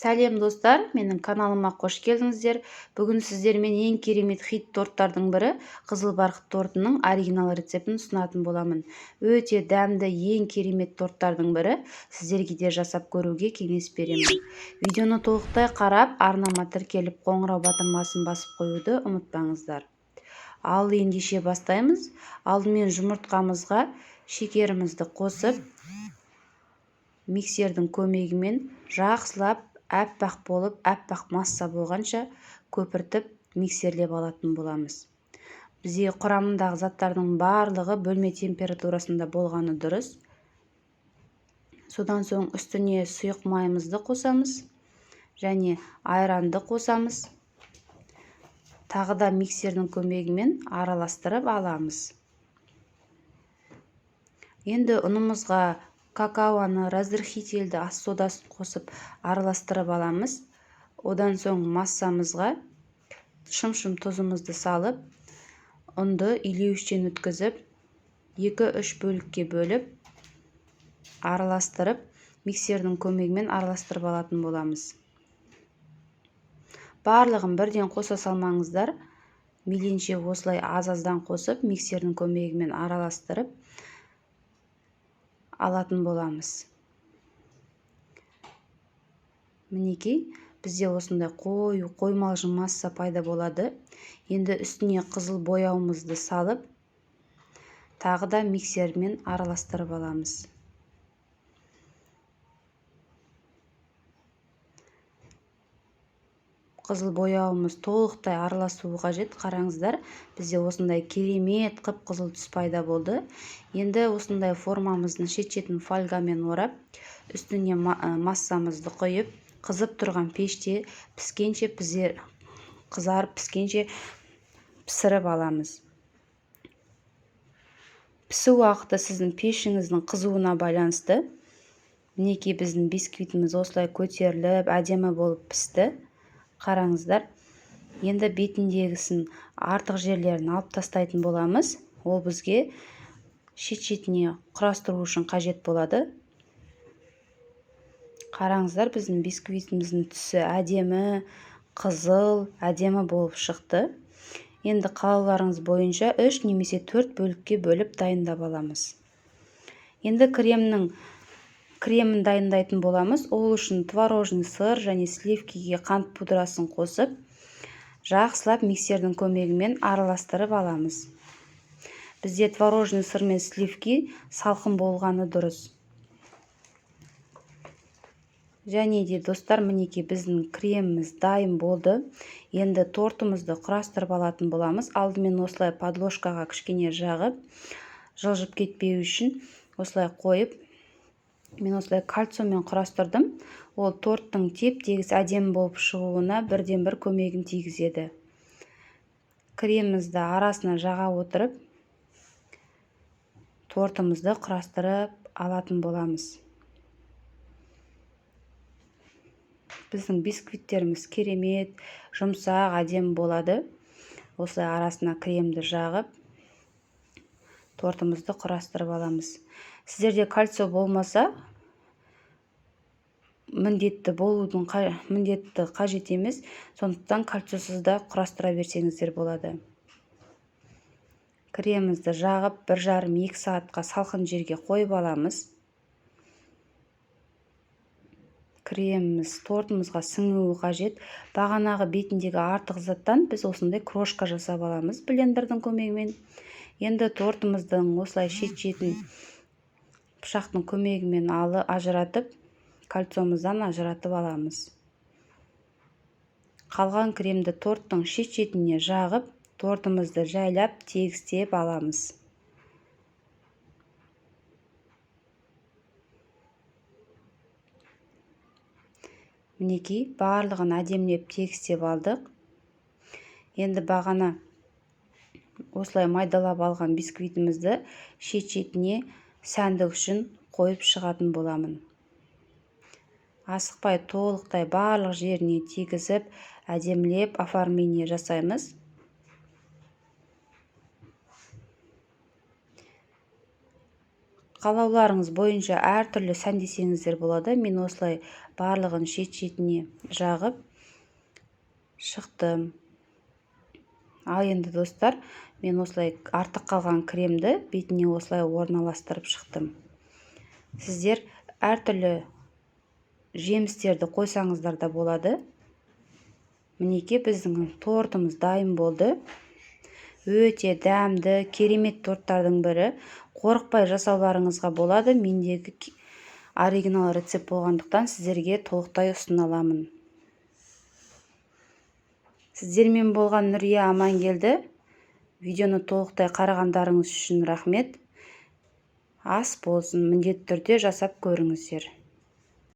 Сәлем достар, менің каналыма қош келдіңіздер. Бүгін сіздермен ең керемет хит торттардың бірі қызыл барқыт тортының оригинал рецептін ұсынатын боламын. Өте дәмді ең керемет торттардың бірі, сіздерге де жасап көруге кеңес беремін. Видеоны толықтай қарап, арнама тіркеліп, қоңырау батырмасын басып қоюды ұмытпаңыздар. Ал ендеше бастаймыз. Алдымен жұмыртқамызға шекерімізді қосып, миксердің көмегімен жақсылап әппақ болып, әппақ масса болғанша көпіртіп миксерлеп алатын боламыз. Бізде құрамындағы заттардың барлығы бөлме температурасында болғаны дұрыс. Содан соң үстіне сұйық майымызды қосамыз және айранды қосамыз. Тағы да миксердің көмегімен араластырып аламыз. Енді ұнымызға какаоны, разрыхительді, ас содасын қосып араластырып аламыз. Одан соң массамызға шым-шым тұзымызды салып, ұнды илеуіштен өткізіп, 2-3 бөлікке бөліп, араластырып, миксердің көмегімен араластырып алатын боламыз. Барлығын бірден қоса салмаңыздар. Мейлінше осылай аз-аздан қосып, миксердің көмегімен араластырып алатын боламыз. Мінекей, бізде осындай қою қоймалжың масса пайда болады. Енді үстіне қызыл бояуымызды салып, тағы да миксермен араластырып аламыз. Қызыл бояуымыз толықтай араласуы қажет. Қараңыздар, бізде осындай керемет қып-қызыл түс пайда болды. Енді осындай формамыздың шет-шетін фольгамен орап, үстіне массамызды құйып, қызып тұрған пеште піскенше, қызарып піскенше пісіріп аламыз. Пісу уақыты сіздің пешіңіздің қызуына байланысты. Мінекей, біздің бисквитіміз осылай көтеріліп, әдемі болып пісті. Қараңыздар, енді бетіндегісін артық жерлерін алып тастайтын боламыз. Ол бізге шет-шетіне құрастыру үшін қажет болады. Қараңыздар, біздің бисквитіміздің түсі әдемі, қызыл, әдемі болып шықты. Енді қалауларыңыз бойынша 3 немесе 4 бөлікке бөліп дайындап аламыз. Енді кремін дайындайтын боламыз. Ол үшін творожный сыр және сливкиге қант пудрасын қосып, жақсылап миксердің көмегімен араластырып аламыз. Бізде творожный сыр мен сливки салқын болғаны дұрыс. Және де достар, мінекей біздің креміміз дайын болды. Енді тортымызды құрастырып алатын боламыз. Алдымен осылай подложкаға кішкене жағып, жылжып кетпеу үшін осылай қойып, мен осылай кольцомен құрастырдым. Ол торттың теп-тегіс әдемі болып шығуына бірден-бір көмегін тигізеді. Кремімізді арасына жаға отырып, тортымызды құрастырып алатын боламыз. Біздің бисквиттеріміз керемет, жұмсақ, әдемі болады. Осылай арасына кремді жағып, тортымызды құрастырып аламыз. Сіздерде кольцо болмаса, міндетті болудың міндетті қажет емес, сондықтан кольцосыз да құрастыра берсеңіздер болады. Кремімізді жағып, бір жарым екі сағатқа салқын жерге қойып аламыз. Креміміз тортымызға сіңуі қажет. Бағанағы бетіндегі артық заттан біз осындай крошка жасап аламыз блендердің көмегімен. Енді тортымыздың осылай шет-шетін пышақтың көмегімен ажыратып, кольцомыздан ажыратып аламыз. Қалған кремді торттың шет-шетіне жағып, тортымызды жайлап тегістеп аламыз. Мінекей, барлығын әдемілеп тегістеп алдық. Енді бағана осылай майдалап алған бисквитімізді шет-шетіне сәндік үшін қойып шығатын боламын. Асықпай толықтай барлық жеріне тигізіп, әдемілеп оформление жасаймыз. Қалауларыңыз бойынша әртүрлі сәндесеңіздер болады. Мен осылай Барлығын шет-шетіне жағып шықтым. Ал енді, достар, мен осылай артық қалған кремді бетіне осылай орналастырып шықтым. Сіздер әртүрлі жемістерді қойсаңыздар да болады. Мінекей, біздің тортымыз дайын болды. Өте дәмді, керемет торттардың бірі. Қорықпай жасауларыңызға болады. Мендегі оригинал рецепт болғандықтан, сіздерге толықтай ұсына аламын. Сіздермен болған Нүрия Амангелді. Видеоны толықтай қарағандарыңыз үшін рахмет. Ас болсын! Міндетті түрде жасап көріңіздер.